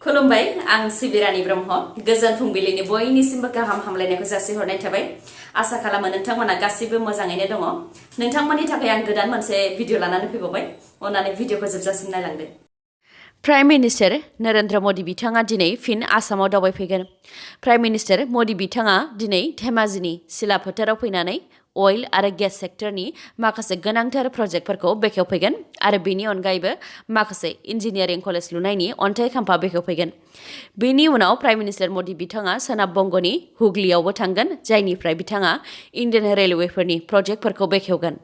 खुलुमबाय आं सिबिरानि ब्रह्म गोजोन फुंबिलिनि बयनिसिमबो गाहाम हामलायनायखौ जासिहरनाय थाबाय आसा खालामो नोंथांमोना गासिबो मोजाङैनो दङ नोंथांमोननि थाखाय आं गोदान मोनसे भिडिअ लानानै फैबावबाय अन्नानै भिडिअखौ जोबजासिम नायलांदो प्राइम मिनिस्टार नरेन्द्र मदि बिथाङा दिनै फिन आसामाव दावबायफैगोन प्राइम मिनिस्टार मदि बिथाङा दिनै धेमाजिनि सिला फोथाराव फैनानै अइल आरो गेस सेक्टरनि माखासे गोनांथार प्रजेक्टफोरखौ बेखेवफैगोन आरो बेनि अनगायैबो माखासे इन्जिनियारिं कलेज लुनायनि अन्थाइ खाम्फा बेखेवफैगोन बेनि उनाव प्राइम मिनिस्टार मदि बिथाङा सोनाब बंगनि हुगलियावबो थांगोन जायनिफ्राय बिथाङा इन्डियान रेलवेफोरनि प्रजेक्टफोरखौ बेखेवगोन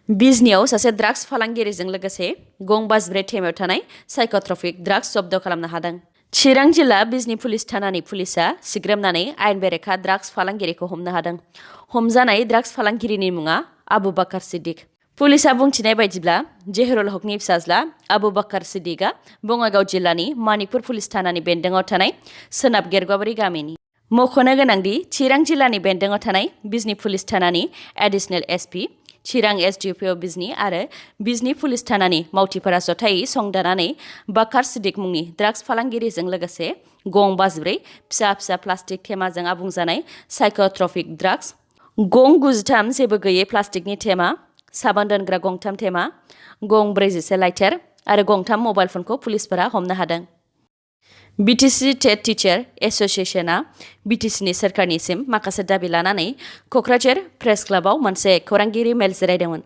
बिजनीआव सासे ड्राग्स फालांगिरिजों लोगोसे गं बाजिब्रै थेमायाव थानाय साइकोट्रपिक ड्राग्स जब्द खालामनो हादों चिरां जिल्ला बिजनी पुलिस थानानि पुलिसा सिग्रोमनानै आयेन बेरेखा ड्राग्स फालांगिरिखौ हमनो हादों हमजानाय ड्राग्स फालांगिरिनि मुङा आबु बाकार सिद्दिक पुलिसा बुंथिनाय बायदिब्ला जेहरुल हकनि फिसाज्ला आबु बाकार सिद्दिकआ बङाइगाव जिल्लानि मानिकपुर पुलिस थानानि बेन्दोङाव थानाय सोनाब गेरगाबारि गामिनि मख'नो गोनांदि चिरां जिल्लानि बेन्दोङाव थानाय बिजनी पुलिस थानानि एडिशनेल एसपि चिरां एसडिपिअ बिजनी आरो बिजनी पुलिस थानानि मावथिफोरा जथायै संदानानै बाकार सिद्दिक मुंनि ड्राग्स फालांगिरिजों लोगोसे गं बाजिब्रै फिसा फिसा प्लास्टिक थेमाजों आबुं जानाय साइकोट्रपिक ड्राग्स गं 93 जेबो गैयै प्लास्टिकनि थेमा साबोन दोनग्रा गंथाम थेमा गं 47 लाइटार आरो गंथाम मबाइल फनखौ पुलिसफोरा हमनो हादों BTC TET टिचार एसोसिएशनआ BTCनि सोरखारनिसिम माखासे दाबि लानानै क'क्राझार प्रेस क्लाबाव मोनसे खौरांगिरि मेल जिरायदोंमोन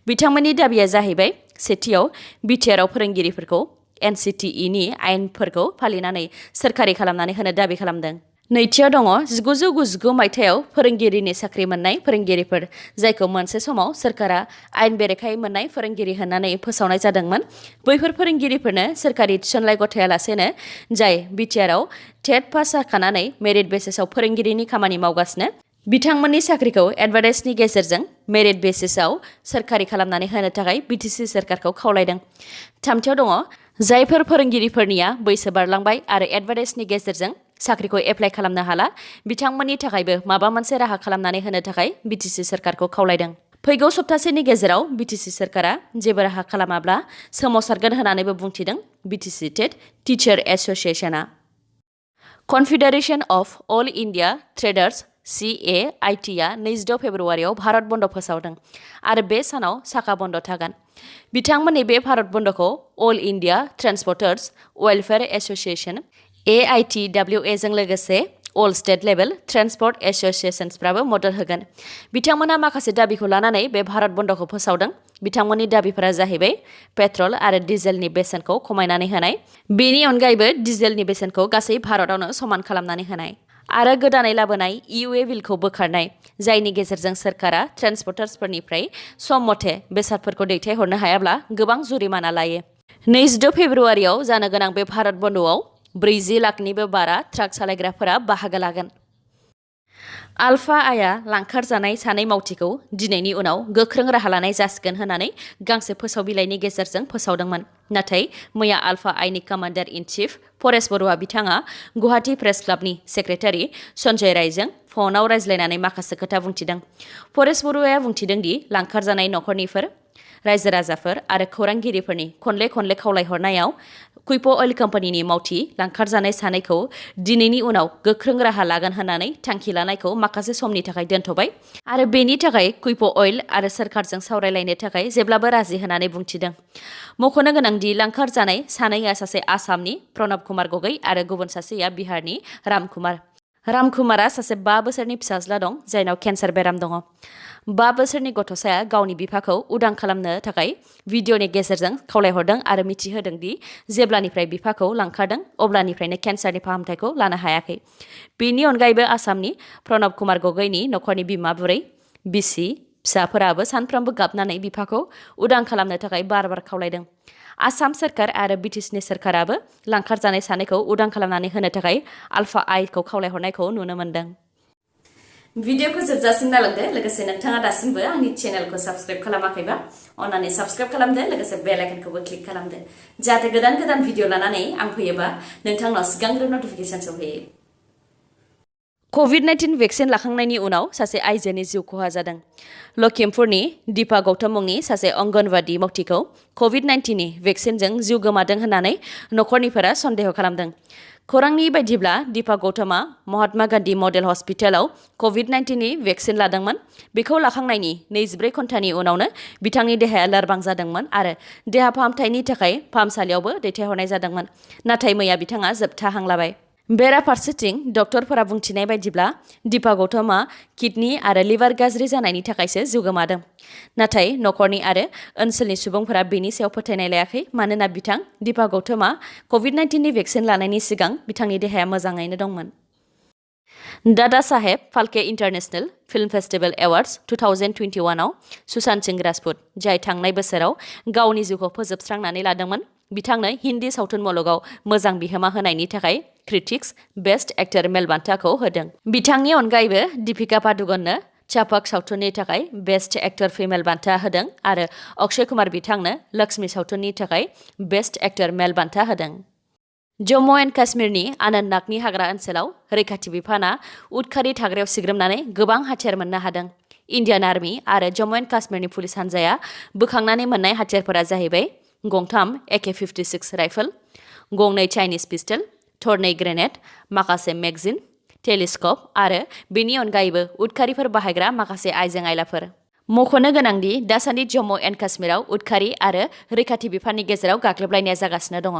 बिथांमोननि दाबिया जाहैबाय सेथियाव बिटिआरआव फोरोंगिरिफोरखौ NCTEनि आयेनफोरखौ फालिनानै सोरखारि खालामनानै होनो दाबि खालामदों नैथियाव दङ 1999 मायथाइयाव फोरोंगिरिनि साख्रि मोननाय फोरोंगिरिफोर जायखौ मोनसे समाव सोरखारा आयेन बेरेखायै मोननाय फोरोंगिरि होननानै फोसावनाय जादोंमोन बैफोर फोरोंगिरिफोरनो सोरखारि थिसनलाइ गथायालासेनो जाय बिटिआरआव टेट पास जाखानानै मेरिट बेसिसआव फोरोंगिरिनि खामानि मावगासिनो बिथांमोननि साख्रिखौ एडभार्टाइजनि गेजेरजों मेरिट बेसिसआव सोरखारि खालामनानै होनो थाखाय BTC सोरखारखौ खावलायदों थामथियाव दङ जायफोर फोरोंगिरिफोरनिया बैसो बारलांबाय आरो एडभार्टाइजनि गेजेरजों साख्रिखौ एप्लाइ खालामनो हाला बिथांमोननि थाखायबो माबा मोनसे राहा खालामनानै होनो थाखाय BTC सोरखारखौ खावलायदों फैगौ सप्तासेनि गेजेराव BTC सोरखारा जेबो राहा खालामाब्ला सोमावसारगोन होननानैबो बुंथिदों BTC TET टिचार एसोसिएशनआ confederation of all India traders CAITआ 22 फेब्रुआरियाव भारत बन्द फोसावदों आरो बे सानाव साखा बन्द थागोन बिथांमोननि बे भारत बन्दखौ all India transporters welfare association AITWA जों लोगोसे अल स्टेट लेभेल ट्रान्सपर्ट एसोसिएशन्सफ्राबो मदद होगोन बिथांमोना माखासे दाबिखौ लानानै बे भारत बन्दखौ फोसावदों बिथांमोननि दाबिफोरा जाहैबाय पेट्रल आरो डिजेलनि बेसेनखौ खमायनानै होनाय बेनि अनगायैबो डिजेलनि बेसेनखौ गासै भारतआवनो समान खालामनानै होनाय आरो गोदानै लाबोनाय EUA बिलखौ बोखारनाय जायनि गेजेरजों सोरखारा ट्रान्सपर्टार्सफोरनिफ्राय सम मथे बेसादफोरखौ दैथायहरनो हायाब्ला गोबां जुरिमाना लायो 22 फेब्रुआरियाव जानो गोनां बे भारत बन्दआव 40 लाखनिबो बारा ट्राक सालायग्राफोरा बाहागो लागोन ULFA आया लांखारजानाय सानै मावथिखौ दिनैनि उनाव गोख्रों राहा लानाय जासिगोन होननानै गांसे फोसावबिलाइनि गेजेरजों फोसावदोंमोन नाथाय मैया ULFA आइनि कमान्डार इन चिफ परेश बरुवा बिथाङा गुवाहाटी प्रेस क्लाबनि सेक्रेटारि सन्जय रायजों फनाव रायज्लायनानै माखासे खोथा बुंथिदों परेश बरुवाया बुंथिदों दि लांखारजानाय नखरनिफोर रायजो राजाफोर आरो खौरांगिरिफोरनि खनले खनले खावलायहरनायाव कुइप अइल कम्पानिनि मावथि लांखारजानाय सानैखौ दिनैनि उनाव गोख्रों राहा लागोन होननानै थांखि लानायखौ माखासे समनि थाखाय दोनथ'बाय आरो बेनि थाखाय कुइप अइल आरो सोरखारजों सावरायलायनो थाखाय जेब्लाबो राजि होननानै बुंथिदों मख'नो गोनांदि लांखारजानाय सानैया सासे आसामनि प्रणब कुमार गगै आरो गुबुन सासेया बिहारनि रामकुमारा सासे 5 बोसोरनि फिसाज्ला दं जायनाव केन्सार बेराम दङ 5 बोसोरनि गथ'साया गावनि बिफाखौ उदां खालामनो थाखाय भिडिअनि गेजेरजों खावलायहरदों आरो मिथिहोदों दि जेब्लानिफ्राय बिफाखौ लांखारदों अब्लानिफ्रायनो केन्सारनि फाहामथायखौ लानो हायाखै बेनि अनगायैबो आसामनि प्रणब कुमार गगैनि नखरनि बिमा बुरै बिसि फिसाफोराबो सानफ्रोमबो गाबनानै बिफाखौ उदां खालामनो थाखाय बार खावलायदों आसाम सोरखार आरो BTCनि सोरखाराबो लांखारजानाय सानैखौ उदां खालामनानै होनो थाखाय ULFA आइखौ खावलायहरनायखौ नुनो मोन्दों भिडिअखौ जोबजासिम नायलांदो लोगोसे नोंथाङा दासिमबो आंनि चेनेलखौ साबस्क्राइब खालामाखैबा अन्नानै साबस्क्राइब खालामदो लोगोसे बेल आइकनखौबो क्लिक खालामदो जाहाथे गोदान भिडिअ लानानै आं फैयोबा नोंथांनाव सिगांग्रो नटिफिकेसन सौहैयो COVID-19 भेक्सिन लाखांनायनि उनाव सासे आइजोनि जिउ खहा जादों। लखिमपुरनि दीपा गौतम मुंनि सासे अंगनवाड़ी मावथिखौ COVID-19 भेक्सिनजों जिउ गोमादों होननानै नखरनिफोरा सन्देह खालामदों। खौरांनि बायदिब्ला दीपा गौतमआ महात्मा गान्धी मडेल हस्पिटालाव COVID-19 भेक्सिन लादोंमोन। बेखौ लाखांनायनि 24 घन्टानि उनावनो बिथांनि देहाया लोरबां जादोंमोन आरो देहा फाहामथायनि थाखाय फाहामसालियावबो दैथायहरनाय जादोंमोन। नाथाय मैया बिथाङा जोबथा हां लाबाय। बेराफारसेथिं डक्टरफोरा बुंथिनाय बायदिब्ला दीपा गौतमआ किडनी आरो लिभार गाज्रि जानायनि थाखायसो जिउ गोमादों। नाथाय नखरनि आरो ओनसोलनि सुबुंफोरा बेनि सायाव फोथायनाय लायाखै, मानोना बिथां दीपा गौतमआ COVID-19 भेक्सिन लानायनि सिगां बिथांनि देहाया मोजाङैनो दंमोन। Dada Saheb Phalke international film festival awards 2021 आव सुशांत सिंह राजपूत, जाय थांनाय बोसोराव गावनि जिउखौ फोजोबस्रांनानै लादोंमोन, बिथांनो हिन्दी सावथुन मुलुगाव मोजां बिहोमा होनायनि थाखाय क्रिटिक्स बेस्ट एक्टर मेल बान्थाखौ होदों। बिथांनि अनगायैबो दीपिका पादुकननो चापक सावथुननि थाखाय बेस्ट एक्टर फिमेल बान्था होदों आरो अक्षय कुमार बिथांनो लक्ष्मी सावथुननि थाखाय बेस्ट एक्टर मेल बान्था होदों। जम्मू एन्ड काश्मीरनि आनन्तनागनि हाग्रा ओनसोलाव रैखाथि बिफाना उदखारि थाग्रायाव सिग्रोमनानै गोबां हाथियार मोननो हादों। इन्डियान आर्मी आरो जम्मू एन्ड काश्मीरनि पुलिस हान्जाया बोखांनानै मोननाय हाथियारफोरा जाहैबाय गंथाम AK-56 राइफल, गंनै चाइनिज पिस्टल, थरनै ग्रेनेड, माखासे मेगजिन, टेलिस्क'प आरो बेनि अनगायैबो उदखारिफोर बाहायग्रा माखासे आइजें आइलाफोर। मख'नो गोनांदि दासान्दि जम्मू एन्ड काश्मीराव उदखारि आरो रैखाथि बिफाननि गेजेराव गाग्लोबलायनाया जागासिनो दङ।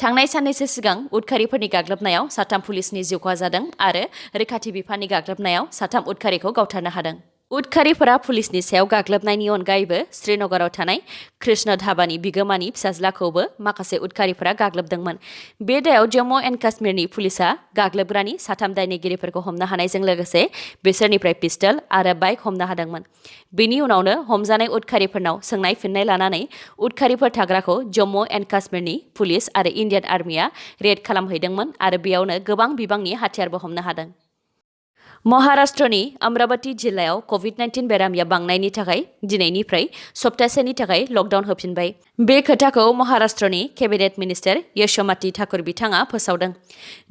थांनाय साननैसो सिगां उदखारिफोरनि गाग्लोबनायाव 3 पुलिसनि जिउ खहा जादों आरो रैखाथि बिफाननि गाग्लोबनायाव 3 उदखारिखौ गावथारनो हादों। उदखारिफोरा पुलिसनि सायाव गाग्लोबनायनि अनगायैबो श्रीनगराव थानाय कृष्ण धाबानि बिगोमानि फिसाज्लाखौबो माखासे उदखारिफोरा गाग्लोबदोंमोन। बे दायाव जम्मू एन्ड काश्मीरनि पुलिसआ गाग्लोबग्रानि 3 दायनिगिरिफोरखौ हमनो हानायजों लोगोसे बिसोरनिफ्राय पिस्टल आरो बाइक हमनो हादोंमोन। बेनि उनावनो हमजानाय उदखारिफोरनाव सोंनाय फिननाय लानानै उदखारिफोर थाग्राखौ जम्मू एन्ड काश्मीरनि पुलिस आरो इन्डियान आर्मिया रेड खालामहैदोंमोन आरो बेयावनो गोबां बिबांनि हाथियारबो हमनो हादों। महाराष्ट्रनि अमरावती जिल्लायाव COVID-19 बेरामिया बांनायनि थाखाय दिनैनिफ्राय सप्तासेनि थाखाय लकडाउन होफिनबाय। बे खोथाखौ महाराष्ट्रनि केबिनेट मिनिस्टार यशोमती ठाकुर बिथाङा फोसावदों।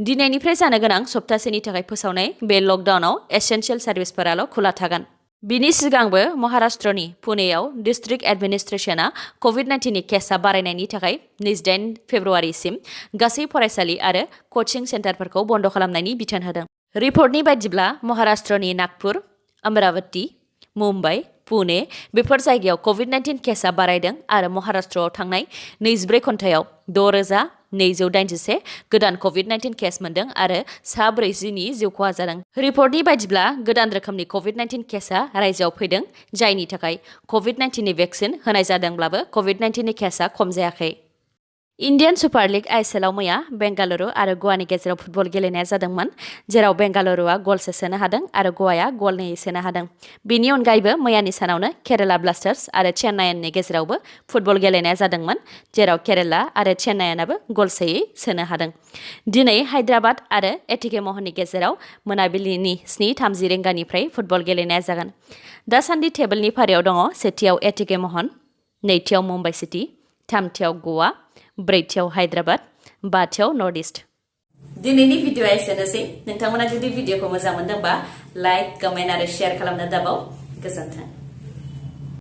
दिनैनिफ्राय जानो गोनां सप्तासेनि थाखाय फोसावनाय बे लकडाउनाव एसेन्शियेल सार्भिसफोराल' खुला थागोन। बिनि सिगांबो महाराष्ट्रनि पुनेयाव डिस्ट्रिक्ट एडमिनिस्ट्रेशना COVID-19 केसआ बारायनायनि थाखाय 28 फेब्रुवारिसिम गासै फरायसालि आरो कचिं सेन्टारफोरखौ बन्द खालामनायनि बिथोन होदों। रिपर्टनि बायदिब्ला महाराष्ट्रनि नागपुर, अमरावती, मुम्बाइ, पुणे बेफोर जायगायाव COVID-19 केसआ बारायदों आरो महाराष्ट्रआव थांनाय 24 घन्टायाव 6,281 गोदान COVID-19 केस मोनदों आरो 40 जिउ खहा जादों। रिपर्टनि बायदिब्ला गोदान रोखोमनि COVID-19 केसआ रायजोआव फैदों, जायनि थाखाय COVID-19 भेक्सिन होनाय जादोंब्लाबो COVID-19 केसआ खम जायाखै। इन्डियान सुपार लीग ISL आव मैया बेंगालुरु आरो गवानि गेजेराव फुटबल गेलेनाया जादोंमोन, जेराव बेंगालुरुआ गलसे सोनो हादों आरो गवाया गलनै सोनो हादों। बेनि अनगायैबो मैयानि सानावनो केराला ब्लास्टार्स आरो चेन्नाइयननि गेजेरावबो फुटबल गेलेनाया जादोंमोन, जेराव केराला आरो चेन्नाइयनाबो गलसेयै सोनो हादों। दिनै हायद्राबाद आरो एटिके महननि गेजेराव मोनाबिलिनि 7:30 रिंगानिफ्राय फुटबल गेलेनाया जागोन। दासान्दि टेबोलनि फारियाव दङ सेथियाव एटिके महन, नैथियाव मुम्बाइ सिटी, थामथियाव गवा, ब्रैथियाव हायद्राबाद, बाथियाव नर्थ इस्ट। दिनैनि भिडिअ'आ एसेनोसै। नोंथांमोना जुदि भिडिअ'खौ मोजां मोनदोंबा लाइक, कमेन्ट आरो शेयार खालामनो दाबाव। गोजोन्थों।